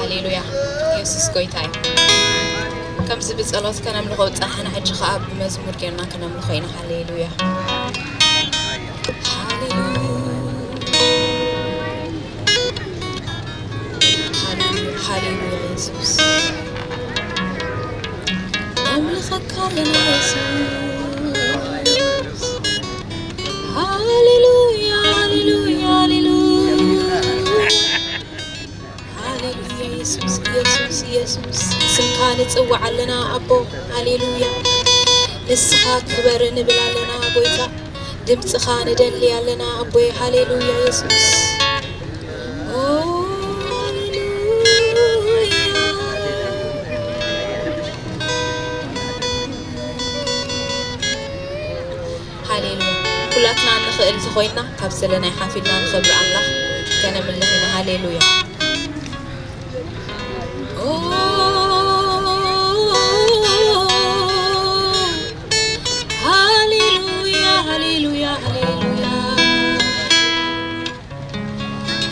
ሃሌሉያ። ኢየሱስ ጎይታ እዩ። ከምዚ ብጸሎት ከነምልኾ ጸሓና፣ ሕጂ ኸኣ ብመዝሙር ጌርና ከነምልኾ ኢና። ሃሌሉያ። ሃሌሉያ። ሃሌሉያ፣ ሃሌሉያ፣ ኢየሱስ። ነምልኸካ ኣለና፣ ኢየሱስ። ሃሌሉያ፣ ሃሌሉያ፣ ሃሌሉያ። ሃሌሉያ፣ ኢየሱስ፣ ኢየሱስ፣ ኢየሱስ። ስምካ ንጽውዕ ኣለና፣ ኣቦ። ሃሌሉያ። ንስኻ ክበር ንብል ኣለና፣ ጎይታ። ድምጽኻ ንደሊ ኣለና፣ ኣቦይ። ሃሌሉያ፣ ኢየሱስ። ኦ፣ ሃሌሉያ። ሃሌሉያ። ኩላትና እንኽእል ተኾይንና፣ ካብ ዘለናይ ሓፊልና ንኽብሪ ኣምላኽ ከነምልኽ ኢና። ሃሌሉያ። ኦ፣ ሃሌሉያ፣ ሃሌሉያ፣ ሃሌሉያ።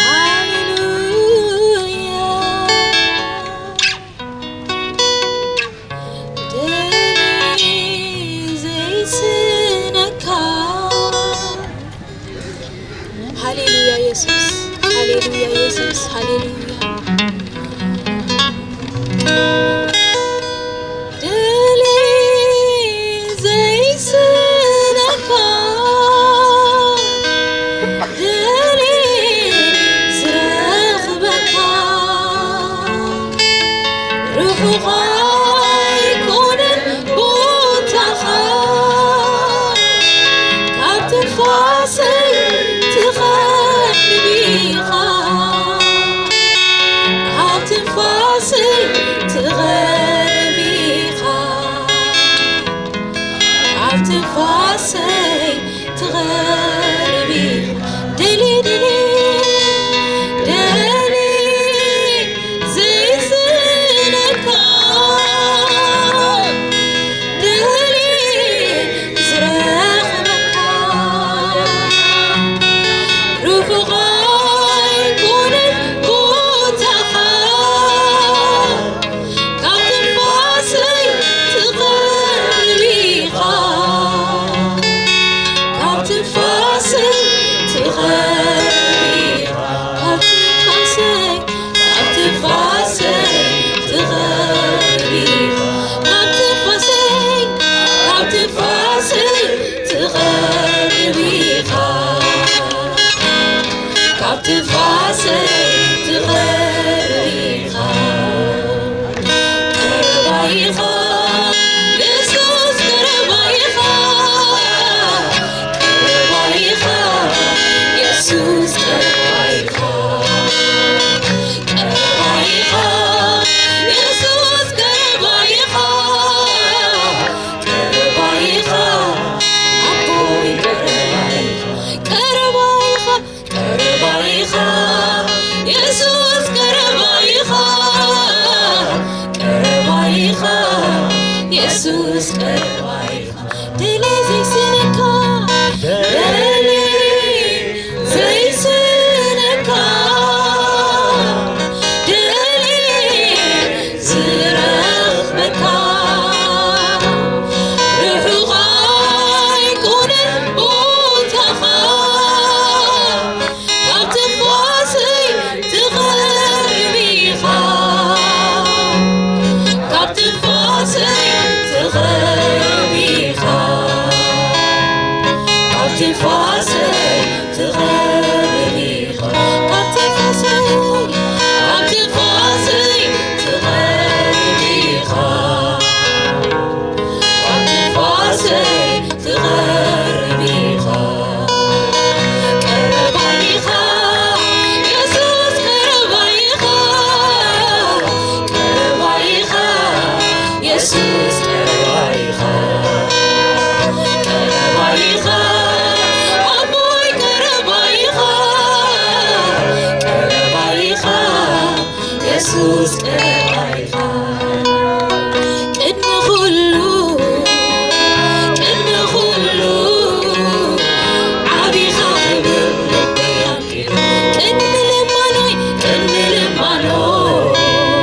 ሃሌሉያ። ደለይ ዘይስነካ። ሃሌሉያ ኢየሱስ፣ ሃሌሉያ ኢየሱስ፣ ሃሌሉያ። ደለይ ዘይስነካ፣ ደለይ ዝረኽበካ፣ ርሑቕ ኣይኮነን ቦታኻ፣ ካብ ትንፋሰይ ትቐርብ ኢኻ፣ ካብ ትንፋሰይ ትቐርብ ኢኻ፣ ካብ ትንፋሰይ ትቐርቢ ደሊ ደሊ ደሊ ዘይስነካ ደሊ ዝረኽበካ ርሑቕ ኣይኮነን ቦታኻ ካብ ትንፋሰይ ትቐርብ ኢኻ፣ ካብ ትንፋሰይ ትቐርብ ኢኻ፣ ካብ ትንፋሰይ፣ ካብ ትንፋሰይ ትቐርብ ኢኻ፣ ካብ ትንፋሰይ፣ ካብ ትንፋሰይ ትቐርብ ኢኻ። ካብ ትንፋሰይ ትቐርብ ኢኻ። ቀረባ ኢኻ የሱስ፣ ቀረባ ኢኻ። ቀረባ ኢኻ የሱስ፣ ቀረባ ኢኻ። ቀረባ ኢኻ የሱስ፣ ቀረባ ኢኻ። ቀረባ ኢኻ ኣቦይ፣ ቀረባ ኢኻ። ቀረባ ኢኻ ቀረባ ኢኻ የሱስ፣ ቀረባ ኢኻ። ቀረባ ኢኻ የሱስ፣ ቀረባ ኢኻ። ደሊ ዘይስነካ፣ ደሊ ዘይስነካ፣ ደሊ ዝረኽበካ፣ ርሑቕ ኣይኮነን ቦታኻ። ካብ ትንፋሰይ ትቐርብ ኢኻ፣ ካብ ትንፋሰይ ትቐርብ ኢኻ፣ ካብ ትንፋሰይ ትቐርብ ኢኻ፣ ካብ ትንፋሰይ፣ ካብ ትንፋሰይ ትቐርብ ኢኻ። ካብ ትንፋሰይ ትቐርብ ኢኻ። ቀረባ ኢኻ የሱስ፣ ቀረባ ኢኻ። ቀረባ ኢኻ የሱስ፣ ቀረባ ኢኻ። ቀረባ ኢኻ ኣቦይ፣ ቀረባ ኢኻ። ቀረባ ኢኻ የሱስ፣ ቀረባ ኢኻ። ቅድሚ ኩሉ፣ ቅድሚ ኩሉ ዓቢኻ ክብል ልበይ ኣንቂዱ። ቅድሚ ልማኖይ፣ ቅድሚ ልማኖይ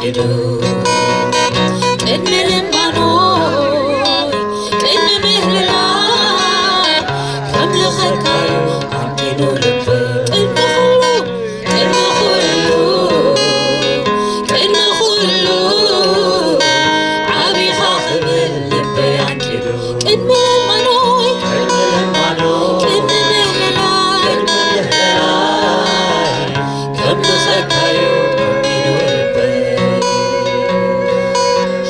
ዓንዲዱ ቅድሚ ልማኖይ ቅድሚ ምህልላይ ከምልኸካዩ ዓንዲዱ ልበይ ቅድሚ ኩሉ ቅድሚ ኩሉ ቅድሚ ኩሉ ዓቢኻ ክብል ልበይ ዓንዲዱ ቅድሚ ልማኖይ ቅድሚ ልማኖይ ቅድሚ ምህልላይ ቅድሚ ምህልላይ ከምልኸካዩ ዓንዲዱ ልበይ።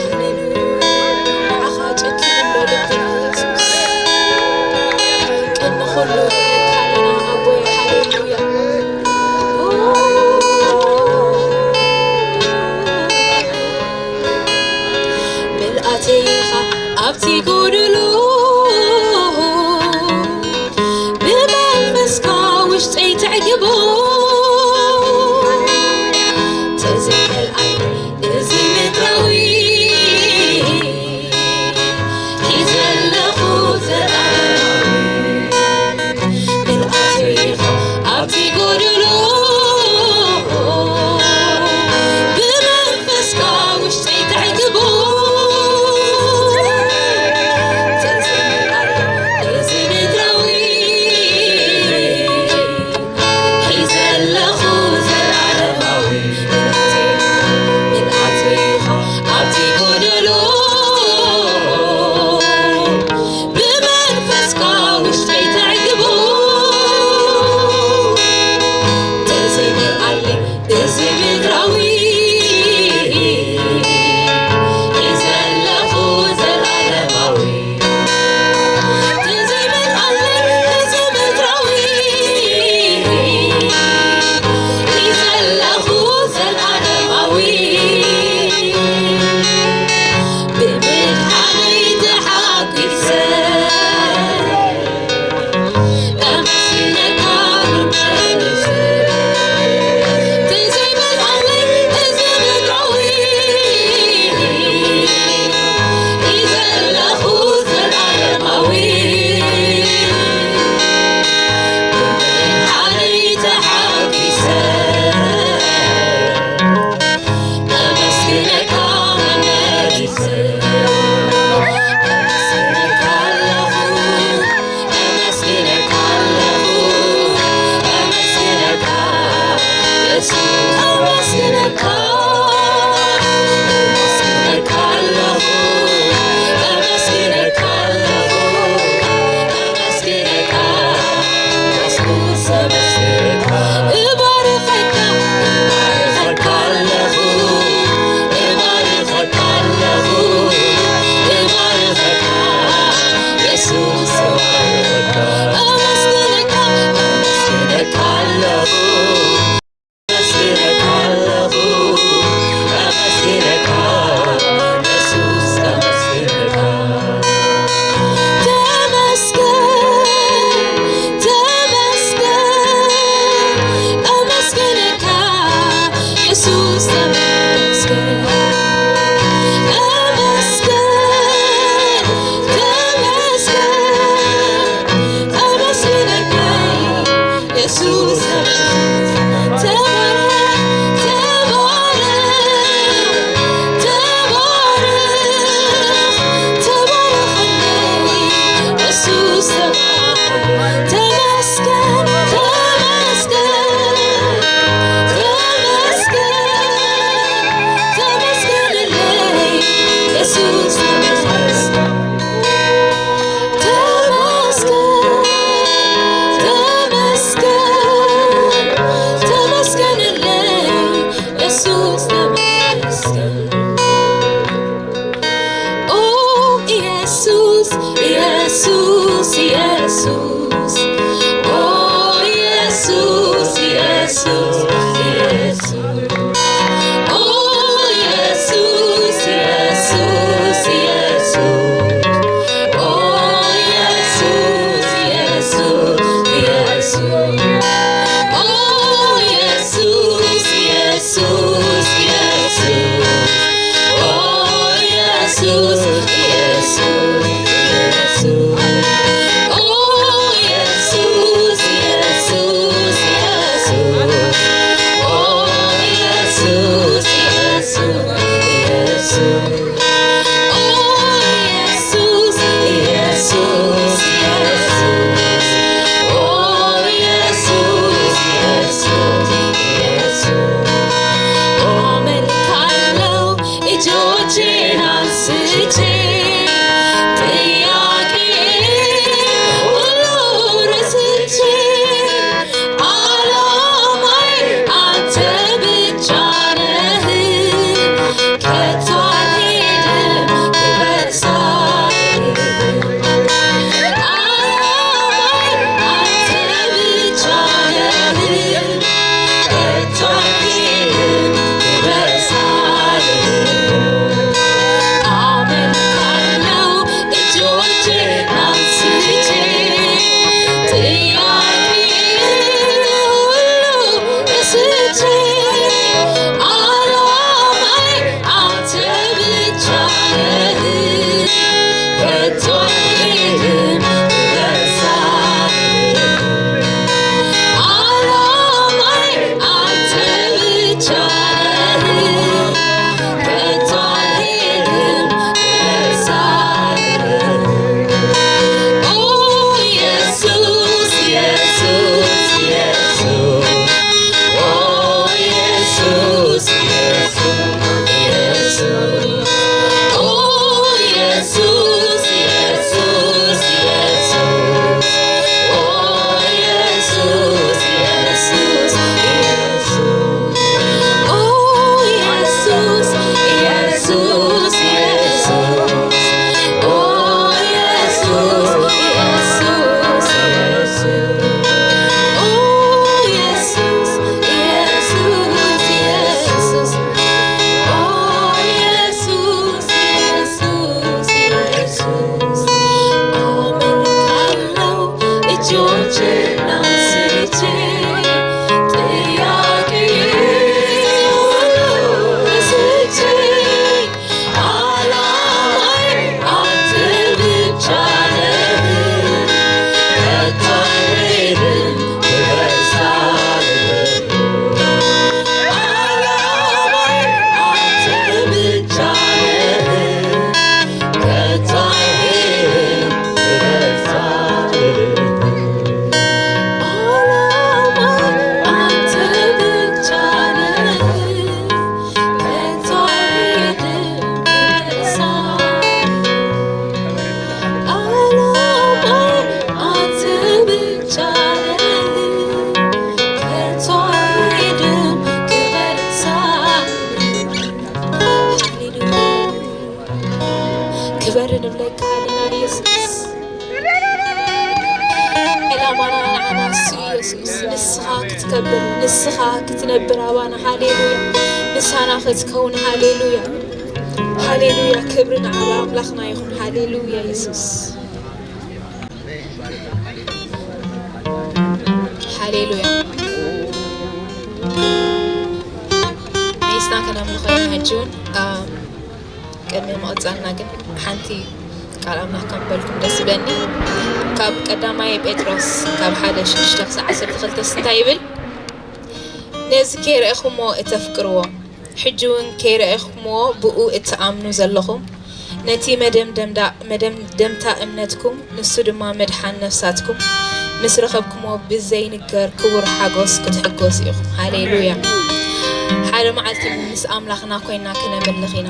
ሃሌሉያ። ንዓኻ ጨኪኑሎ ልብና የሱስ። ቅድሚ ኩሉ ንብለካ ኣለና ኣቦይ። ሃሌሉያ። ምልኣተይ ኢኻ ኣብቲ ጎደሎ፣ ብመንፈስካ ውሽጠይ ተዕግቦ። ተዘይመልኣኒ እዚ ምድራዊ፣ ሒዘለኹ ዘላለማዊ። ምልኣተይ ኢኻ ኣብቲ ጎደሎ፣ ብመንፈስካ ውሽጠይ ተዕግቦ። ተዘይመልኣኒ እዚ ምድራዊ፣ ሒዘለኹ ዘላለማዊ። ምልኣተይ ኢኻ ኣብቲ ጎደሎ፣ ብመንፈስካ ውሽጠይ ተዕግቦ። ተዘይመልኣኒ እዚ ምድራዊ፣ ሒዘለኹ ዘላለማዊ። ተዘይመልኣኒ እዚ ምድራዊ፣ ሒዘለኹ ዘላለማዊ። ብምድሓነይ ተሓጒሰ፣ ኣመስግነካ መመሊሰ። ተዘይመልኣለይ እዚ ምድራዊ፣ ሒዘለኹ ዘላለማዊ። ብምድሓነይ ተሓጒሰ፣ ኣመስግነካ መመሊሰ። ኣመስግነካ ኣለኹ፣ ኣመስግነካ ኣለኹ፣ ኣመስግነካ የሱስ፣ ኣመስግነካ፣ ኣመስግነካ ኣለኹ፣ ኣመስግነካ ኣለኹ። ኣመስግነካ፣ የሱስ ኣመስግነካ፣ እባርኸካ፣ እባርኸካ ኣለኹ፣ እባርኸካ ኣለኹ፣ እባርኸካ፣ የሱስ እባርኸካ፣ ኣመስግነካ፣ ኣመስግነካ ኣለኹ። ኣመስግነካ ኣለኹ፣ ኣመስግነካ፣ የሱስ ኣመስግነካ። ተመስገን፣ ተመስገን፣ ኣመስግነካ፣ የሱስ ተመስገን። ኣመስገን፣ ተመስገን፣ ኣመስግነካ። የሱስ ተባረኽ፣ ተባረኽ፣ ተባረኽ፣ ተባረኸለይ። የሱስ ተባረኽ፣ ተመስገን፣ ተመስገን፣ ተመስገን፣ ተመስገንለይ። የሱስ ተመስገን። ተመስገን፣ ተመስገን፣ ተመስገንለይ የሱስ ተመስገን። ኦ ኢየሱስ፣ ኢየሱስ፣ ኢየሱስ፣ ኦ ኢየሱስ፣ ኢየሱስ፣ ኢየሱስ። ኦ ኢየሱስ፣ ኢየሱስ፣ ኢየሱስ። ኦ ኢየሱስ፣ ኢየሱስ፣ ኢየሱስ። ኦ ኢየሱስ፣ ኢየሱስ፣ ኢየሱስ። ኦ ኢየሱስ፣ ኢየሱስ፣ ኢየሱስ። ኦ ኢየሱስ፣ ኢየሱስ፣ ኢየሱስ። ንብለካ ኣለና ኢየሱስ። ዕላማና ንዓና እሱ ኢየሱስ። ንስኻ ክትከብር፣ ንስኻ ክትነብር ኣባና። ሃሌሉያ። ምሳና ክትከውን። ሃሌሉያ። ሃሌሉያ። ክብሪ ንዓብ ኣምላኽና ይኹን። ሃሌሉያ ኢየሱስ። ሃሌሉያ። ሜስና ከነምልኾ ኢና ሕጂ እውን። ኣም፣ ቅድሚ ምቕጻልና ግን ሓንቲ ቃል ኣምላኽ ከንበልኩም ደስ ይብለኒ። ካብ ቀዳማይ ጴጥሮስ ካብ ሓደ ሽዱሽተ ክሳዕ ዓሰርተ ክልተ እንታይ ይብል? ነዚ ከይረእኹሞ እተፍቅርዎ፣ ሕጂ እውን ከይረእኹሞ ብኡ እትኣምኑ ዘለኹም፣ ነቲ መደምደምዳ-፣ መደምደምታ እምነትኩም፣ ንሱ ድማ ምድሓን ነፍሳትኩም፣ ምስ ረኸብኩሞ ብዘይንገር ክቡር ሓጎስ ክትሕጎሱ ኢኹም። ሃሌሉያ። ሓደ መዓልቲ ምስ ኣምላኽና ኮይና ክነምልኽ ኢና።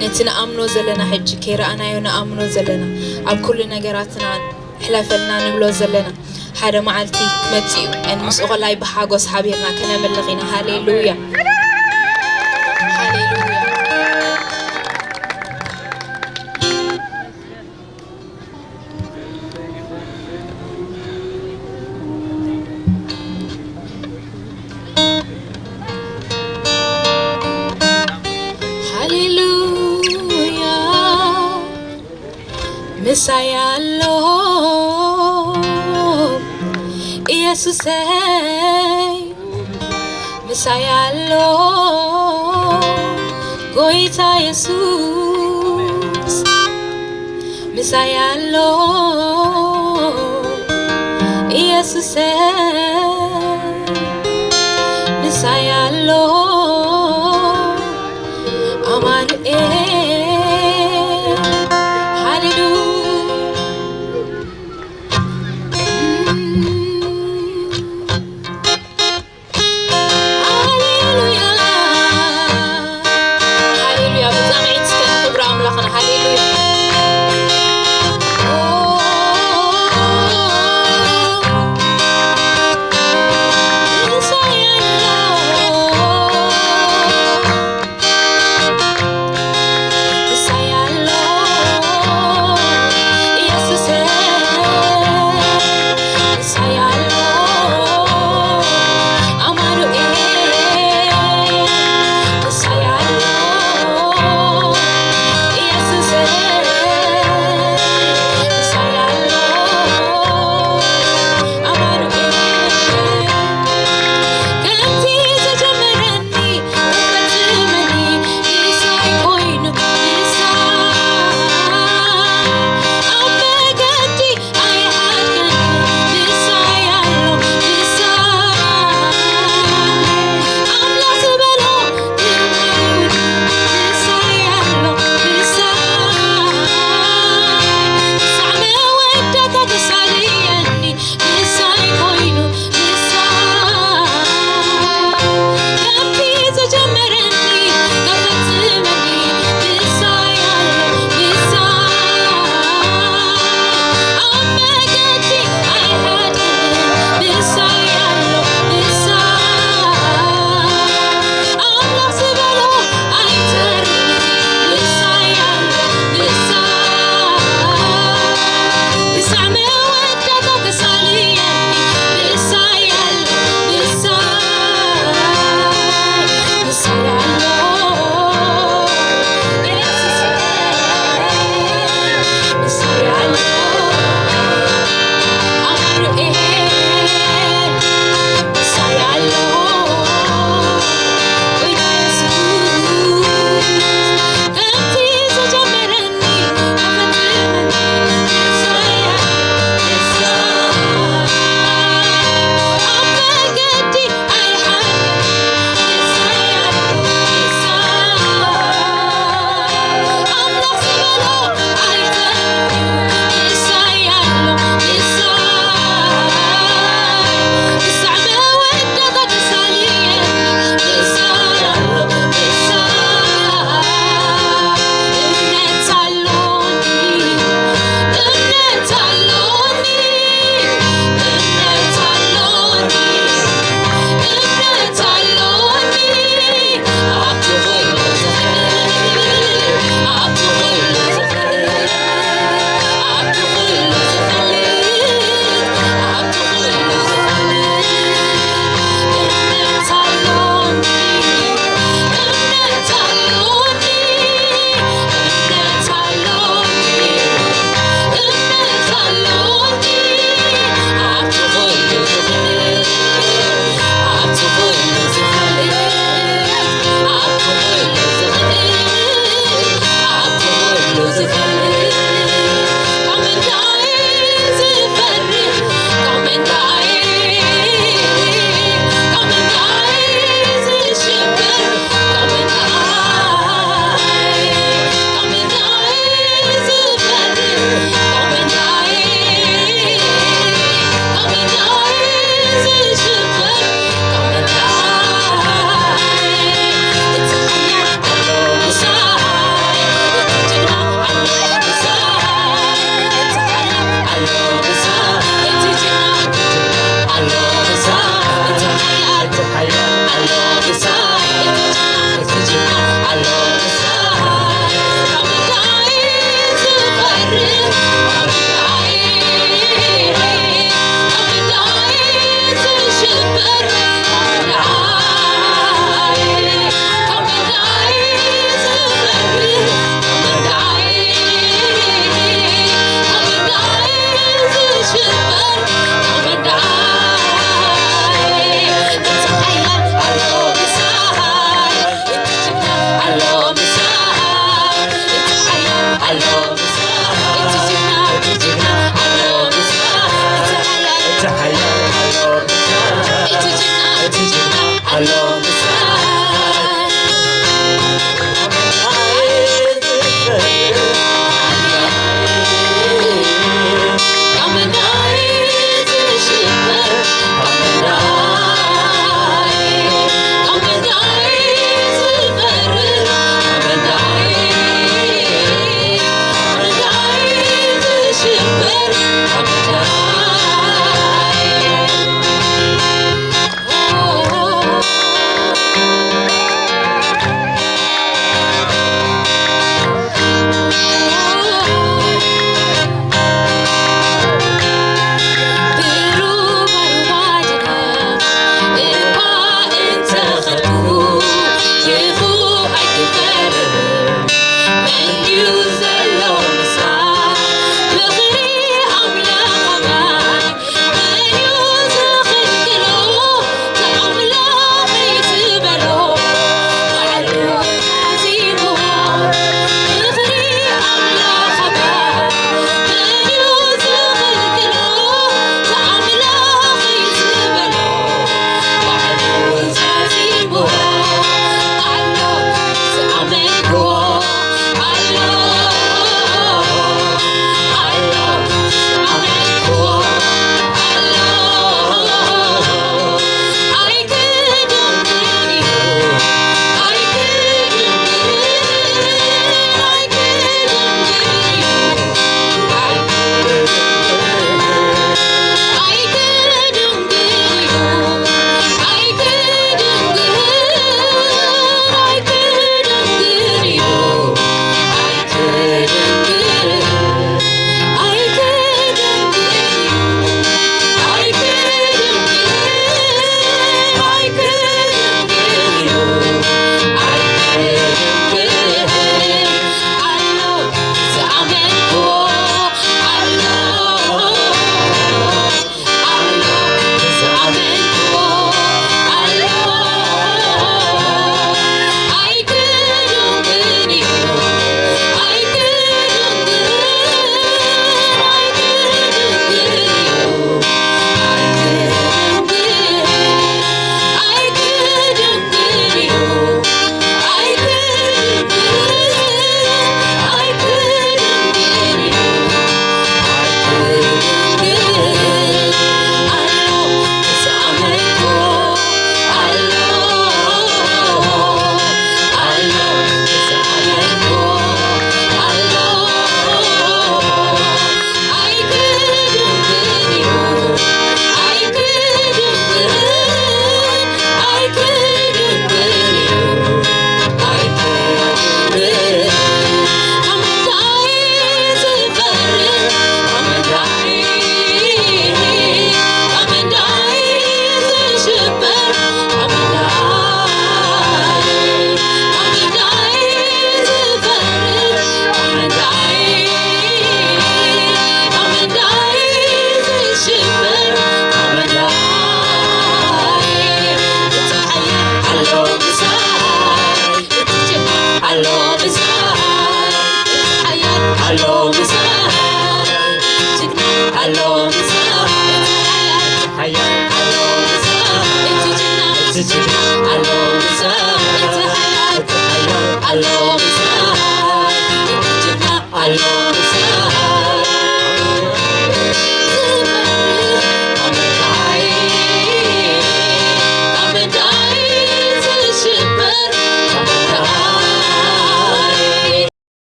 ነቲ ንኣምኖ ዘለና፣ ሕጂ ከይረኣናዮ ንኣምኖ ዘለና፣ ኣብ ኩሉ ነገራትና ሕለፈልና ንብሎ ዘለና፣ ሓደ መዓልቲ ክመጽእ እዩ። እን ምስኡ ኸላይ ብሓጎስ ሓቢርና ከነምልኽ ኢና። ሃሌሉያ። ሃሌሉያ። ሃሌሉያ። ምሳይ ኣሎ ኢየሱሰይ፣ ምሳይ ኣሎ ጎይታ ኢየሱስ፣ ምሳይ ኣሎ ኢየሱሰይ፣ ምሳይ ኣሎ ኣማኑኤል። ሃሌሉያ። ሃሌሉያ። ሃሌሉያ። ብጻምዒት እስከ ንኽብሪ ኣምላኽና። ሃሌሉያ።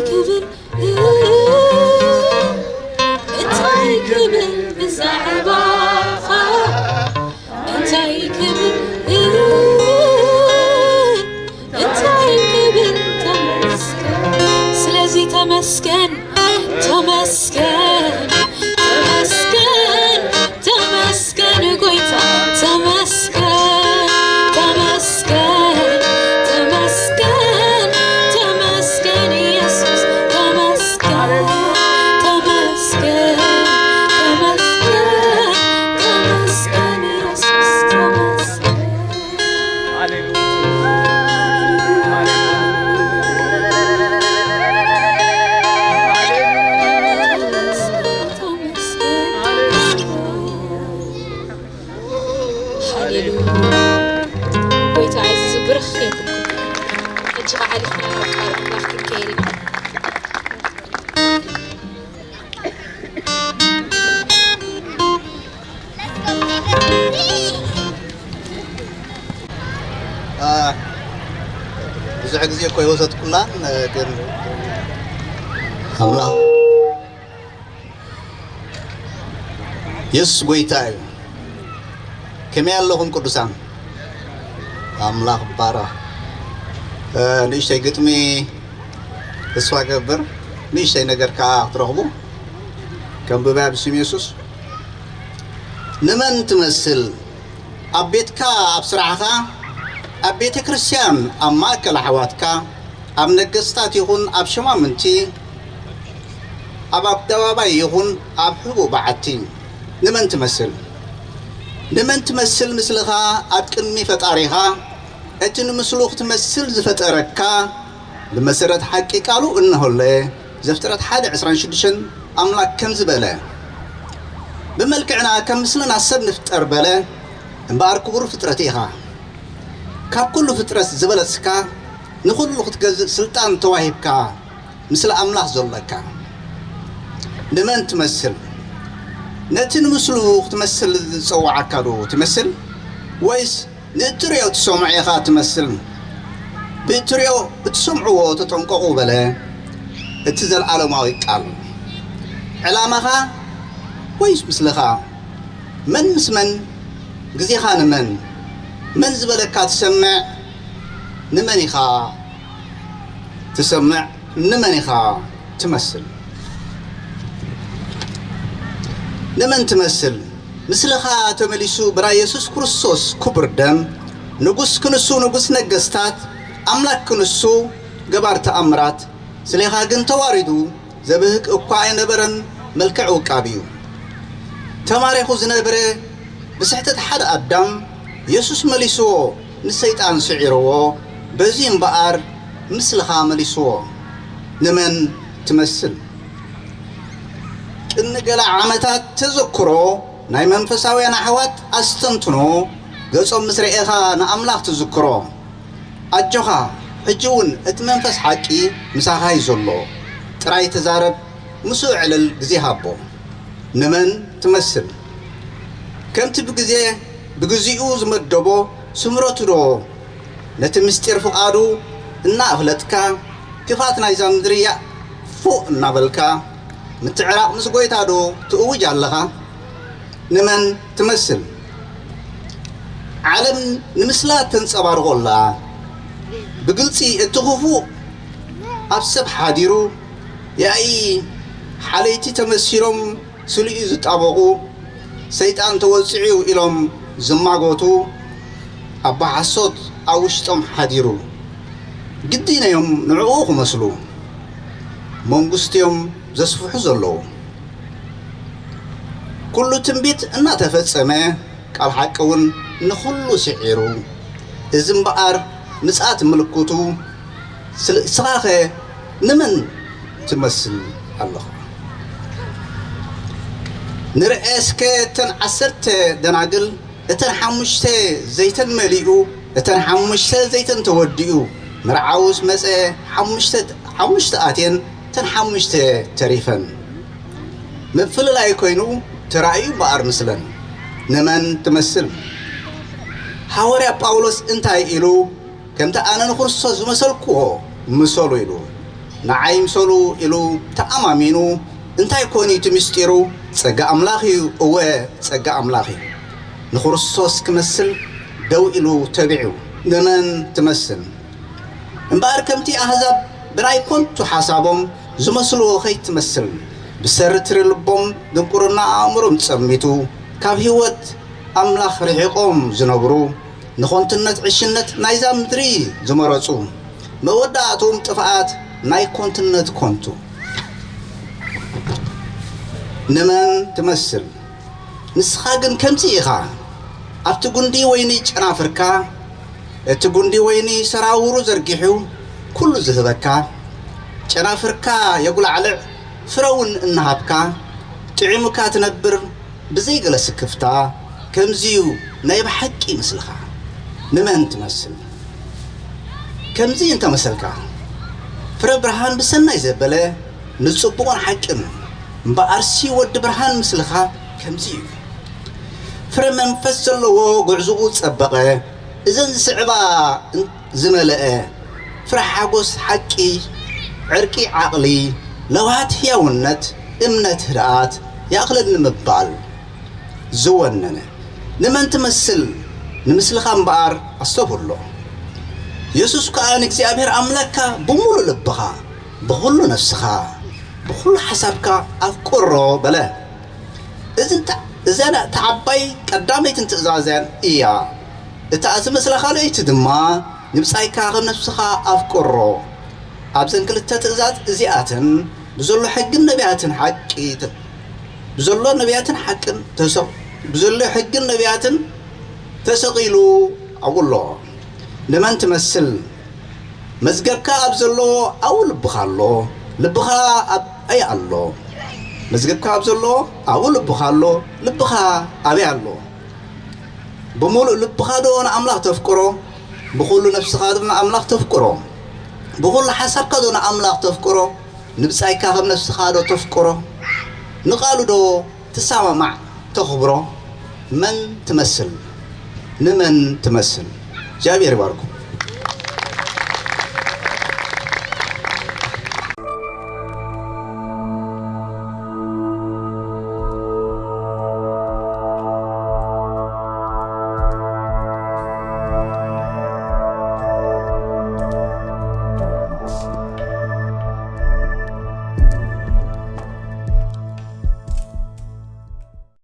ክብል እንታይ ክብል ብዛዕባኻ እንታይ ክብል እንታይ ክብል ተመስገን ስለዚ ተመስገን ተመስገን ተመስገን ተመስገን ጎይታ ተመስገን ተመስገን ተመስገን ተመስገን ኢየሱስ ተመስገን ተመስገን ተመስገን ተመስገን ኢየሱስ ተመስገን ሃሌሉያ። ጎይታ እዚ ዝብርኽ የብልኩ። ሕጂ ኸዓ ሓሊፍና ናብ ቃል ኣምላኽ ክንከይድ ኢና። ብዙሕ ግዜ እኮ ይወሰድኩላን ግን ኣምላኽ የሱስ ጎይታ እዩ። ከመይ ኣለኹም ቅዱሳን? ኣምላኽ ባራ ንእሽተይ ግጥሚ ተስፋ ገብር ንእሽተይ ነገር ከዓ ክትረኽቡ ከም ብባይ ብስም የሱስ ንመን ትመስል ኣብ ቤትካ ኣብ ስራሕኻ ኣብ ቤተ ክርስቲያን ኣብ ማእከል ኣሕዋትካ ኣብ ነገስታት ይኹን ኣብ ሸማምንቲ ኣብ ኣደባባይ ይኹን ኣብ ሕቡእ በዓቲ ንመን ትመስል? ንመን ትመስል ምስልኻ ኣብ ቅድሚ ፈጣሪኻ እቲ ንምስሉ ክትመስል ዝፈጠረካ ብመሰረት ሓቂ ቃሉ እነሆለ ዘፍጥረት ሓደ ዕስራን ሽዱሽተን ኣምላክ ከምዚ በለ ብመልክዕና ከም ምስልና ሰብ ንፍጠር በለ እምበኣር ክቡር ፍጥረት ኢኻ ካብ ኩሉ ፍጥረት ዝበለጽካ ንኹሉ ክትገዝእ ስልጣን ተዋሂብካ ምስለ ኣምላኽ ዘሎካ ንመን ትመስል? ነቲ ንምስሉ ክትመስል ዝጸውዓካ ዶ ትመስል? ወይስ ንእትርእዮ ትሰምዖ ኢኻ ትመስል? ብእትርእዮ እትሰምዕዎ ተጠንቀቑ በለ እቲ ዘለኣለማዊ ቃል። ዕላማኻ ወይስ ምስልኻ? መን ምስ መን? ግዜኻ ንመን? መን ዝበለካ ትሰምዕ? ንመን ኢኻ ትሰምዕ ንመን ኢኻ ትመስል ንመን ትመስል ምስልኻ ተመሊሱ ብናይ የሱስ ክርስቶስ ክቡር ደም ንጉስ ክንሱ ንጉስ ነገስታት ኣምላክ ክንሱ ገባር ተኣምራት ስሌኻ ግን ተዋሪዱ ዘብህግ እኳ ኣይነበረን መልክዕ ውቃብ እዩ ተማሪኹ ዝነበረ ብስሕተት ሓደ ኣዳም የሱስ መሊስዎ ንሰይጣን ስዒርዎ በዚ እምበኣር ምስልኻ መሊስዎ ንመን ትመስል ቅድሚ ገለ ዓመታት ተዘክሮ ናይ መንፈሳውያን ኣሕዋት ኣስተንትኖ ገጾም ምስ ረኤኻ ንኣምላኽ ትዝክሮ ኣጆኻ ሕጂ እውን እቲ መንፈስ ሓቂ ምሳኻ እዩ ዘሎ ጥራይ ተዛረብ ምስኡ ዕልል ግዜ ሃቦ ንመን ትመስል ከምቲ ብግዜ ብግዚኡ ዝመደቦ ስምረቱ ዶ ነቲ ምስጢር ፍቓዱ እናኣፍለጥካ ክፋት ናይዛ ምድሪ ያእ ፉእ እናበልካ ምትዕራቕ ምስ ጎይታ ዶ ትእውጅ ኣለኻ ንመን ትመስል ዓለም ንምስላ ተንጸባርቖ ኣላ ብግልጺ እቲ ክፉእ ኣብ ሰብ ሓዲሩ ያኢ ሓለይቲ ተመሲሎም ስሊኡ ዝጣበቑ ሰይጣን ተወጺዑ ኢሎም ዝማጎቱ ኣባ ሓሶት ኣብ ውሽጦም ሓዲሩ ግዲነዮም ንዕኡ ክመስሉ መንግስቲዮም ዘስፍሑ ዘለዉ ኩሉ ትንቢት እናተፈጸመ ቃል ሓቂ እውን ንኹሉ ስዒሩ እዚ እምበኣር ምጽኣት ምልክቱ ስለ እስኻኸ ንመን ትመስል ኣለኻ? ንርኤ እስከ እተን ዓሰርተ ደናግል እተን ሓሙሽተ ዘይተን መሊኡ እተን ሓሙሽተ ዘይተን ተወዲኡ መርዓውስ መጸ ሓሙሽተ ኣትየን እተን ሓሙሽተ ተሪፈን ምፍልላይ ኮይኑ ተራእዩ እምበኣር ምስለን ንመን ትመስል? ሃወርያ ጳውሎስ እንታይ ኢሉ ከምቲ ኣነ ንክርስቶስ ዝመሰልክዎ ምሰሉ ኢሉ ንዓይ ምሰሉ ኢሉ ተኣማሚኑ፣ እንታይ ኮን እዩ እቲ ምስጢሩ? ጸጋ ኣምላኽ እዩ፣ እወ፣ ጸጋ ኣምላኽ እዩ። ንክርስቶስ ክመስል ደው ኢሉ ተቢዑ፣ ንመን ትመስል? እምበኣር ከምቲ ኣህዛብ ብናይ ኮንቱ ሓሳቦም ዝመስልዎ ከይትመስል፣ ብሰሪ ትሪ ልቦም ድንቁርና ኣእምሮም ጸሚቱ፣ ካብ ህይወት ኣምላኽ ርሒቖም ዝነብሩ፣ ንኾንትነት ዕሽነት ናይዛ ምድሪ ዝመረጹ፣ መወዳእቶም ጥፍኣት ናይ ኮንትነት ኮንቱ። ንመን ትመስል? ንስኻ ግን ከምዚ ኢኻ። ኣብቲ ጉንዲ ወይኒ ጨናፍርካ፣ እቲ ጉንዲ ወይኒ ሰራውሩ ዘርጊሑ ኩሉ ዝህበካ፣ ጨናፍርካ የጉላዕልዕ፣ ፍረ እውን እናሃብካ፣ ጥዒሙካ ትነብር ብዘይ ገለ ስክፍታ። ከምዚዩ ናይ ብሓቂ ምስልኻ። ንመን ትመስል? ከምዚ እንተመሰልካ፣ ፍረ ብርሃን ብሰናይ ዘበለ ንጽቡቕን ሓቅን። እምበኣርሲ ወዲ ብርሃን ምስልኻ ከምዚ እዩ። ፍረ መንፈስ ዘለዎ ጉዕዝኡ ጸበቐ፣ እዘን ዝስዕባ ዝመለአ፣ ፍረ ሓጎስ ሓቂ፣ ዕርቂ ዓቕሊ፣ ለውሃት ህያውነት፣ እምነት ህድኣት፣ ይኣኽለኒ ምባል ዝወነነ። ንመን ትመስል? ንምስልኻ እምበኣር ኣስተብህሎ። የሱስ ከኣ ንእግዚኣብሔር ኣምላክካ ብምሉእ ልብኻ፣ ብኹሉ ነፍስኻ፣ ብኹሉ ሓሳብካ ኣፍቅሮ በለ። እዚ እንተ-፣ እዛ እታ ዓባይ ቀዳመይትን ትእዛዝን እያ። እታ ዝመስላ ካልኣይቲ ድማ ንብጻይካ ከም ነፍስኻ ኣፍቅሮ። ኣብዘን ክልተ ትእዛዝ እዚኣተን ብዘሎ ሕግን ነቢያትን ሓቂ ተ-፣ ብዘሎ ነቢያትን ሓቅን ተሰ-፣ ብዘሎ ሕግን ነቢያትን ተሰቒሉ ኣብኡ ኣሎ። ንመን ትመስል? መዝገብካ ኣብ ዘለዎ ኣብኡ ልብኻ ኣሎ፣ ልብኻ ኣበይ ኣሎ? መዝገብካ ኣብ ዘለዎ ኣብኡ ልብኻ ኣሎ፣ ልብኻ ኣበይ ኣሎ? ብምሉእ ልብኻ ዶ ንኣምላኽ ተፍቅሮ? ብኹሉ ነፍስኻ ዶ ንኣምላኽ ተፍቅሮ? ብኹሉ ሓሳብካ ዶ ንኣምላኽ ተፍቅሮ? ንብጻይካ ከም ነፍስኻ ዶ ተፍቅሮ? ንቓሉ ዶ ትሰማማዕ፣ ተኽብሮ? መን ትመስል? ንመን ትመስል? እግዚኣብሔር ይባርኩም።